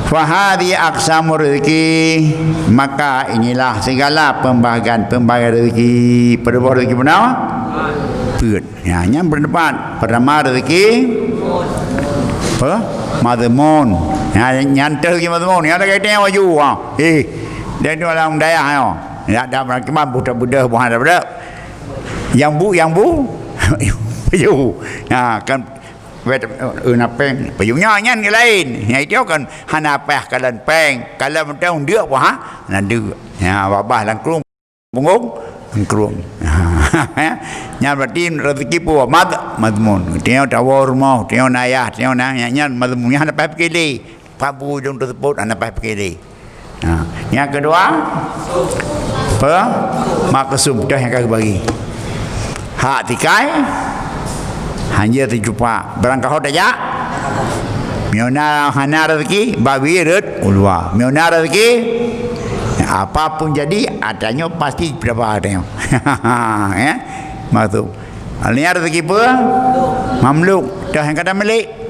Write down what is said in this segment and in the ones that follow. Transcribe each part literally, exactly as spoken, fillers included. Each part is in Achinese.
Fahadi aksamu rezeki, maka inilah segala pembahagian-pembahagian rezeki. Pada buah rezeki benar? Peuet. Ya, nyan pendapat. Pertama rezeki apa? Mazmun. Ya, nyan teuh rezeki mazmun. Yang lagi tengok baju. Ha. Eh, dia tu dalam dayah ya. Ya, dah berkiban buta bedah buah dah bedah. Yang bu, yang bu. Baju. Ya, kan Wet, eh, na péng, payueng nyan, nyan laén. Nyang itu kan hana payah kalon péng. Kalon mantong deuk pun ha, na deuk. Ya, babah lam krueng, punggong lam krueng. Nyan berarti rezeki pun mad-, mazmun. Tengok tawa rumoh, tengok nayah, tengok na, nyan, nyan mazmun. Nyan hana payah pikir lé. Pat bu ujong teusebut hana payah pikir lé. Ha, nyang keudua, pe? Maksum, dah nyang ka geubagi. Hak tikai, hana teucupa. Barang kaho tajak, meunyoe na hana rezeki, babi rot u luwa. Meunyoe na rezeki, apapun jadi, ata nyoe pasti beudaba ata nyoe. Ya? Maksum. Alia rezeki peue? Mamluk. Dah nyang ka tamilék.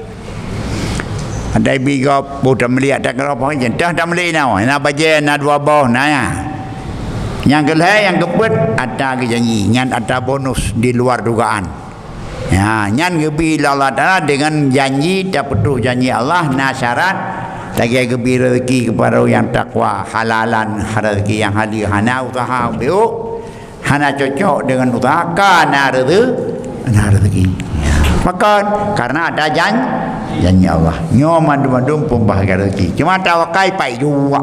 Ada ibi gob, boh tamilék, ada keropoh, dah tamilék na. Na bajée, na dua boh, na ya. Nyang keulhée, nyang keupeuet, ata geujanji. Nyan ata bonus di luar dugaan. Ya, nyan geubi lé Allah Taala dengan janji, tapeutuh janji Allah, na syarat. Lagée geubi rezeki kepada nyang takwa, halalan rezeki nyang halal, hana usaha beuk. Hana cocok dengan usaha, ka na rezeki, na rezeki. Pakon? Karena ada jan-, janji Allah. Nyoe mandum-mandum pembahagian rezeki. Cuma tawakal pai dua.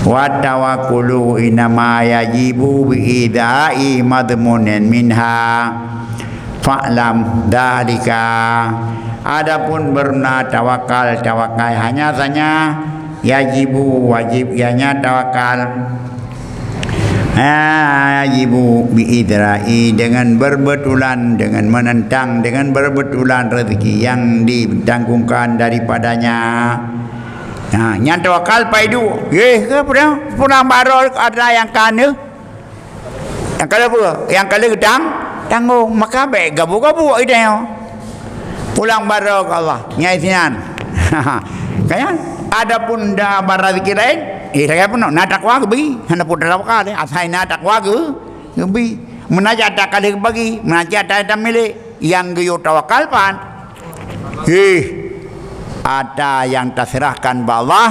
Wa tawakkulu innama yajibu bi idai madhmunin minha. Fa'lam dalika. Adapun beuna tawakal, tawakal hanya saja yajibu, wajib ianya tawakal. Ha, yajibu bi idra'i, dengan berbetulan, dengan menentang, dengan berbetulan rezeki yang ditanggungkan daripadanya. Ha, nyan tawakal paidu. Eh, ke pernah, pernah baroe ada yang kana. Nyang ka lheueh peue? Nyang ka lheueh geutang-, tanggong. Maka bék gabu-gabu idéh nyoe. Pulang baroe keu Allah. Nyai sinan. Kan? Adapun da barang rezeki laén, eh, lagée peunoh, na takwa geubi. Hana peue tawakal, eh. Asai na takwa geu-, geubi. Meunan cit ata ka lheueh geubagi, meunan cit ata tamilék. Nyang geuyue tawakal pan. Hih, ata nyang taseurahkan bak Allah,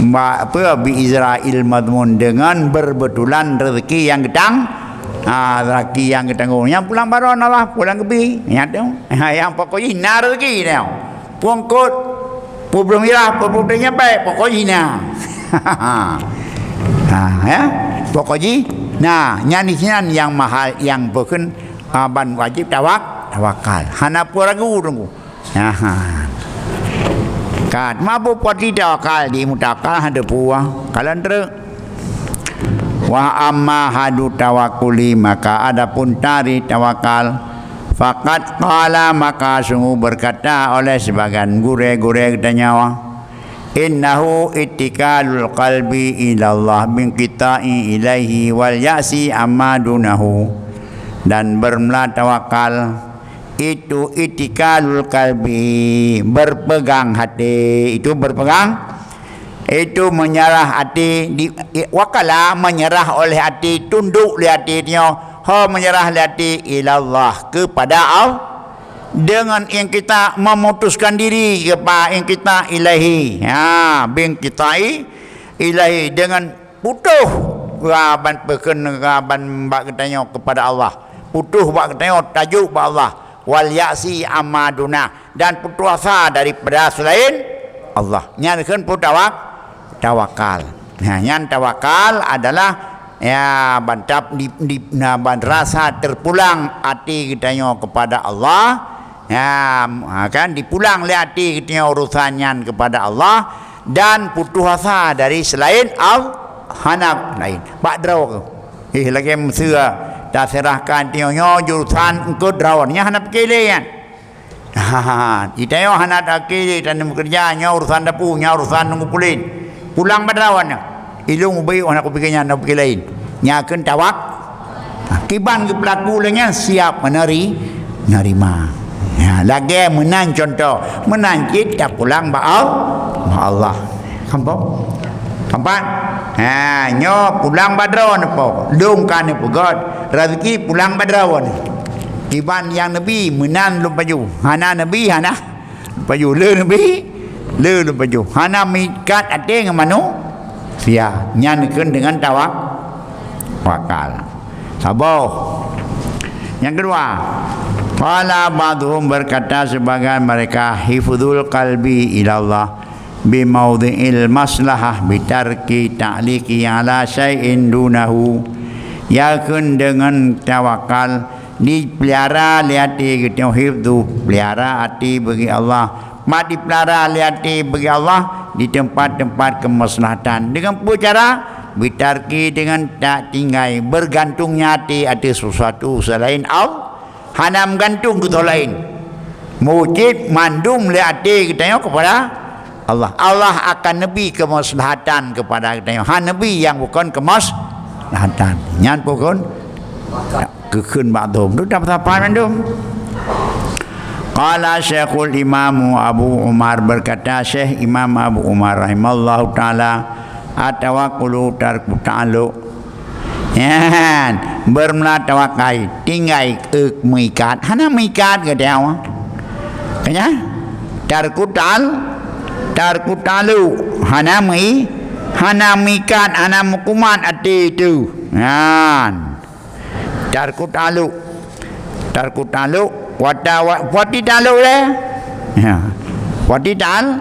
bak, apa, bi idra'il madhmun, dengan berbetulan rezeki nyang geutang-, ha, rezeki nyang geutanggong. Nyang pulang baroe Allah, pulang geubi. Nyang tu, ha, nyang pokok jih na rezeki nyoe. Pungkot, publoh mirah, publoh nyampai, pokok jih na. Ha, ya. Pokok jih na, nyan di sinan nyang mahal, nyang beukeun, ha, ban wajib tawak-, tawakal. Hana peue ragu teungku. Aha. Ka, teuma peue pati tawakal, di mutawakal hana peue. Kalon treuk. Wa amma hadu tawakkuli, maka adapun tari tawakal, faqad qala, maka sungguh berkata oleh sebagian gurée-gurée geutanyoe, innahu ittikalul qalbi ilallah binqita'i ilaihi wal ya'si amma dunahu. Dan bermula tawakal, itu ittikalul qalbi, berpegang hati, itu berpegang, itu menyerah hati, di, wakala, menyerah oleh hati, tunduk lé hati nyoe, ho menyerah lé hati ilallah, kepada Allah. Dengan inqita, memutuskan diri, kepa-, inqita ilaihi. Ha, binqita'i ilaihi, dengan putoh, ha, ban peukeun, ha, ban bak geutanyoe kepada Allah. Putoh bak geutanyoe, tajok bak Allah. Wal ya'si amma duna, dan putoh asa daripada selain Allah. Nyan kheun peue tawak-, tawakal. Nah, nyan tawakal adalah, ya, ban tap-, di, di, na, ban rasa terpulang hati geutanyoe kepada Allah. Ya, ha, kan, dipulang lé hati geutanyoe urusan nyan kepada Allah dan putoh asa dari selain Al-, hana lain. Bak droe keuh. Eh, lagée meuseu taseurahkan tanyoe nyoe jurusan engkot droe. Nyan hana pike lé nyan. Ha, ha, ha. Geutanyoe hana tapiké lé, tanyoe meukeureuja, nyoe urusan dapu, nyoe urusan nunggu pulen. Pulang bak droe nyoe. Ilong ubé hana kupike nyan, hana kupike laén. Nyan kheun tawak-, ha, kiban geupeulaku lé nyan siap meuneri-, menerima. Ha, lagèe meunan contoh, meunan cit tapulang bak Al-, bak Allah. Nampak? Nampak? Ha, nyoe pulang bak droeneuh po, lôn ka neupeugöt, raseuki pulang bak droeneuh. Kiban nyang neubi, meunan lôn pajoh. Hana neubi, hana lôn pajoh. Le neubi, le lôn pajoh. Hana meuikat até ngon manusia. Nyan kheun deungon tawak-, tawakal. Saboh. Nyang keudua, qala ba'dhum, berkata sebagian mereka, hifdzul qalbi ilallah bi maudhi'il maslahah bi tarki ta'liqi ala syai'in dunahu. Ya kheun deungon tawakal, dipelihara lé até geutanyoe, hifdzu, pelihara até bagi Allah. Mat dipeulara lé até bagi Allah di teumpat-teumpat keumeuslahatan. Deungon peue cara? Bitarki, deungon tak tinggai, beugantungnya até ateueh sesuatu seulaén Allah. Hana meugantung keu toh laén. Meucit mandum lé até geutanyoe keupada Allah. Allah akan neubi keumeuslahatan keupada geutanyoe. Hana neubi nyang bukon keumeuslahatan. Nyan pukon Geukheun bak dom. Duek that meusapat mandum. Qala Syekhul Imamu Abu Umar, berkata Syekh Imam Abu Umar rahimallahu taala, "At-tawakkulu tarku ta'alluq." Nyan, beureumeula tawakal, tinggai ék meuikat. Hana meuikat geutanyoe. Ka nyan? Tarku ta'al-, tarku ta'alluq. Hana meuikat, hana meuikat, hana meukumat até teuh. Nyan. Tarku ta'alluq. Tarku ta'alluq, wata-, wa-, wati ta'alluq lé. Ya. Wati ta'al-,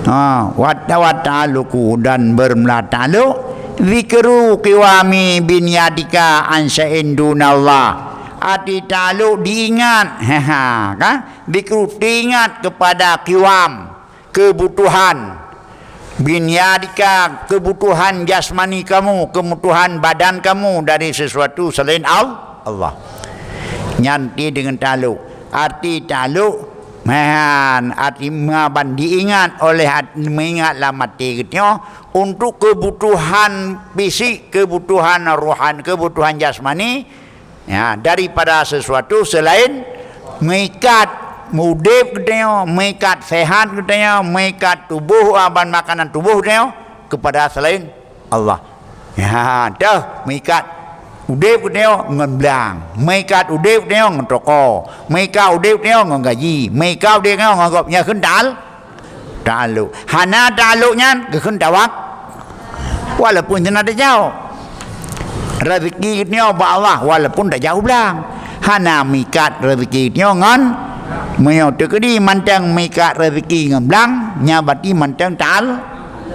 ha, wata-, wa ta'alluqu, dan beureumeula ta'alluq, zikru qiwami binyatika an syai'in dunallah. Até ta'alluq diingat, ha, ha, kan? Zikru, teuingat keupada qiwam, keubutuhan. Binyadika, keubutuhan jasmani kamu, keubutuhan badan kamu dari sesuatu selain Al-, Allah. Nyan ti deungon ta'alluq. Arti ta'alluq, meuhan, arti meuban diingat oleh at-, meuingat lam até geutanyoe untuk keubutuhan fisik, keubutuhan rohan-, keubutuhan jasmani, ya, daripada sesuatu selain meuikat udeb geutanyoe, meuikat sehat geutanyoe, meuikat tuboh, a, ban makanan tuboh geutanyoe kepada selain Allah. Ya, dah meuikat udeb geutanyoe ngon blang, meuikat udeb geutanyoe ngon toko, meuikat udeb geutanyoe ngon gaji, meuikat udeb geutanyoe ngon gob, nyan kheun ta'al-, ta'alluq. Hana ta'alluq nyan geukheun tawak-, walaupun hana tajaweueb. Rezeki geutanyoe bak Allah walaupun tajaweueb blang. Hana meuikat rezeki geutanyoe ngon meunyoe teukeudi mantong meuikat rezeki ngon blang, nyan berarti mantong ta'al-,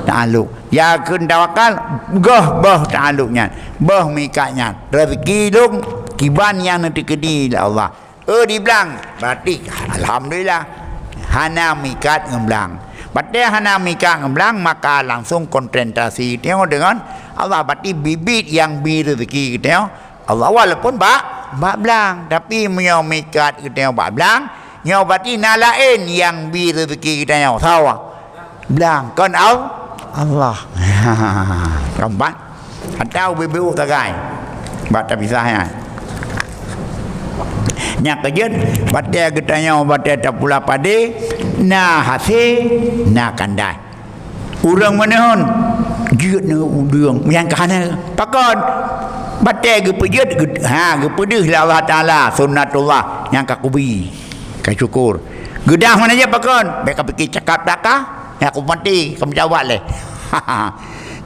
ta'alluq. Ya kheun tawakal, goh boh ta'alluq nyan, boh meuikat nyan. Rezeki lôn kiban nyang neuteukeudi lé Allah. Eu di blang, berarti alhamdulillah. Hana meuikat ngon blang. Batée hana meuikat ngon blang, maka langsung konsentrasi geutanyoe deungon Allah. Berarti biet-biet nyang bi rezeki geutanyoe Allah, walaupun bak, bak blang. Tapi meunyoe meuikat geutanyoe bak blang, nyoe berarti na laén nyang bi rezeki geutanyoe. Sawa. Blang, kon Al-, Allah. Keumpat. Atau bibeu tagai. Bak tapisah nyan. Nyang keujeuet, batée geutanyoe, batée tapula padé, na hasé, na kandai. Ureuëng meunoe, jeuet neu udeueng nyang ka hana. Pakon? Batée geupeujeuet, geu-, ha, geupeudeuh lé Allah Taala, sunnatullah, nyang ka kubi. Ka syukur. Geudah meunan jih pakon? Bék ka pike cakap dak ka, nyang aku maté, ka meujabat lé.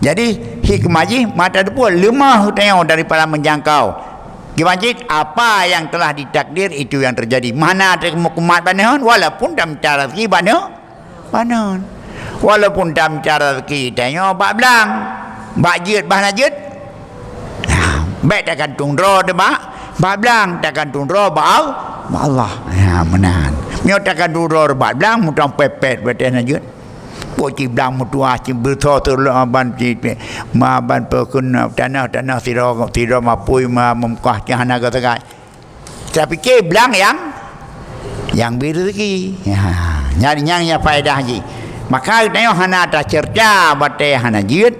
Jadi, hikmah jih mata deupue leumah tanyoe daripada menjangkau. Kiban cit, apa yang telah ditakdir itu yang terjadi. Mana teuh meukumat banon, walaupun dalam cara rezeki banon, banon. Walaupun dalam cara rezeki tanyoe bak blang, bak jeuet, bah na jeuet. Nah, bék tagantung droe teuh bak, bak blang, tagantung droe bak Al-, bak Allah. Ya, meunan. Meunyoe tagantung droe bak blang, mutang pepet, bék na jeuet. Pok ciblang meutuah, cibeuso teulok aban ci-, ma ban peukeun tanoh-tanoh sidroe, sidroe mapui ma meumukah cah hana geusagai. Tapike blang nyang, nyang bi rezeki. Ya, nyan, nyan nyang faedah jih. Maka geutanyoe hana tacerca batée hana jeuet,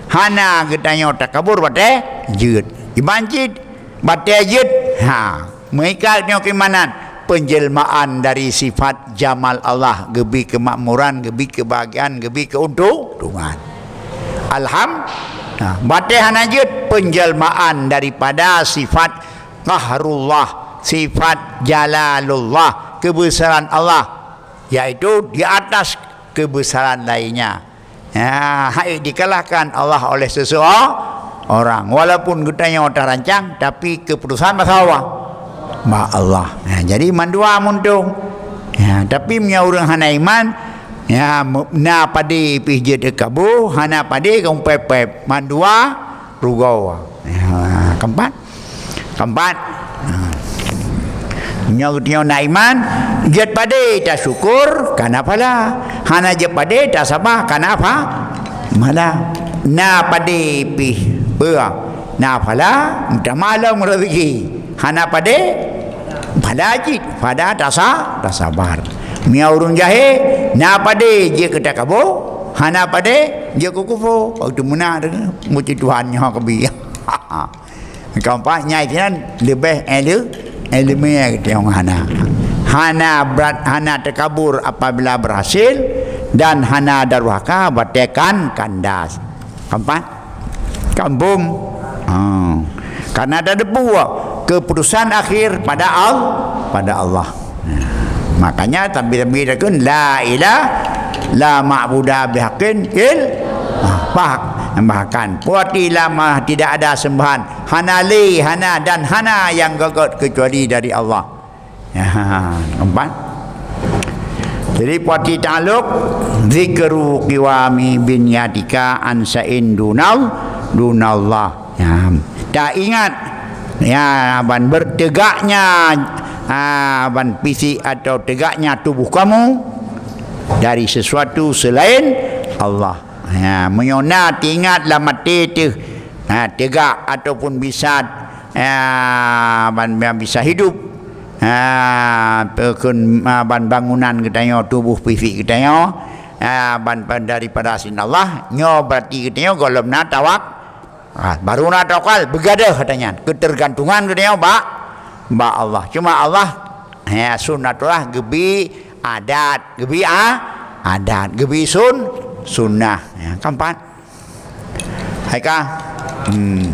hana geutanyoe takabur batée jeuet. Iban cit batée jeuet, ha, meuikat nyoe keuimanan. penjelmaan dari sifat jamal Allah, geubri keumakmuran, geubri keubahagiaan, geubri keuntungan. Alham-, nah, batée hana jeuet penjelmaan daripada sifat qahrullah, sifat jalalullah, keubeusaran Allah, yaitu di atas keubeusaran lainnya. Ya, hai dikalahkan Allah oleh seseorang. Walaupun geutanyoe tarancang, tapi keuputusan masa Allah. Bak Allah. Ya, jadi mandua muntong. Ya, tapi meunyoe ureuëng hana iman, ya, mu-, na padé pih jeuet keu kabu, hana padé keu pép-pép. Mandua rugoe. Ya, keempat. Keempat, ha. Nyoe geutanyoe na iman, jeuet padé tasyukur, kana phala. Hana jeuet padé tasaba, kana pha-, phala. Na padé pih peue? Na phala, meutamah lom rezeki. Hana padé, phala cit, phala tasa-, tasabar. Meunyoe ureuëng jahé, na padé jeuet keu takabô, hana padé jeuet keu kufu. Waktu meunan, muji Tuhan nyoe keubi. Keempat, nyai sinan leubeh ele-, ileumèe geutanyoe hana. Hana brat, hana takabur apabila berhasil, dan hana durhaka batée kan kandas. Keempat, kampung. Ha. Karena ada debu, keputusan akhir pada Al-, pada Allah. Makanya tabi-tabi takheun, "La ilah, la ma'buda bihaqqin il-, ah, bah-, bahkan, peue arti la ma-, tidak ada sembahan, hana lé, hana dan hana nyang göt-göt kecuali dari Allah." Ya, keempat. Jadi, peue arti ta'alluq, "Zikru qiwami binyatika an sa'in dunal-, dunallah." Ya, taingat, ya, ban bertegaknya, ah, ban fisik atau tegaknya tubuh kamu dari sesuatu selain Allah. Ya, meunyoe na teuingat lam até teuh, ha, tegak ataupun bisa, ya, ban, ban bisa hidup, ha, peukon, ha, ban bangunan geutanyoe, tubuh fisik geutanyoe, ha, ban, ban daripada sin Allah, nyoe berarti geutanyoe gohlom na tawak-, Ha, baru na tawakal, beugadôh katanya. Keutergantungan geutanyoe bak, bak Allah. Cuma Allah, ya, sunnatullah geubi adat, geubi a-, adat, geubi sun-, sunnah. Ya, keempat. Hai ka? Hmm.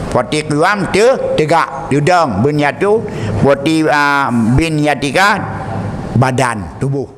Poti kuam te-, tegak, tudong, bin yatu, poti, ah, bin yatika, badan, tubuh.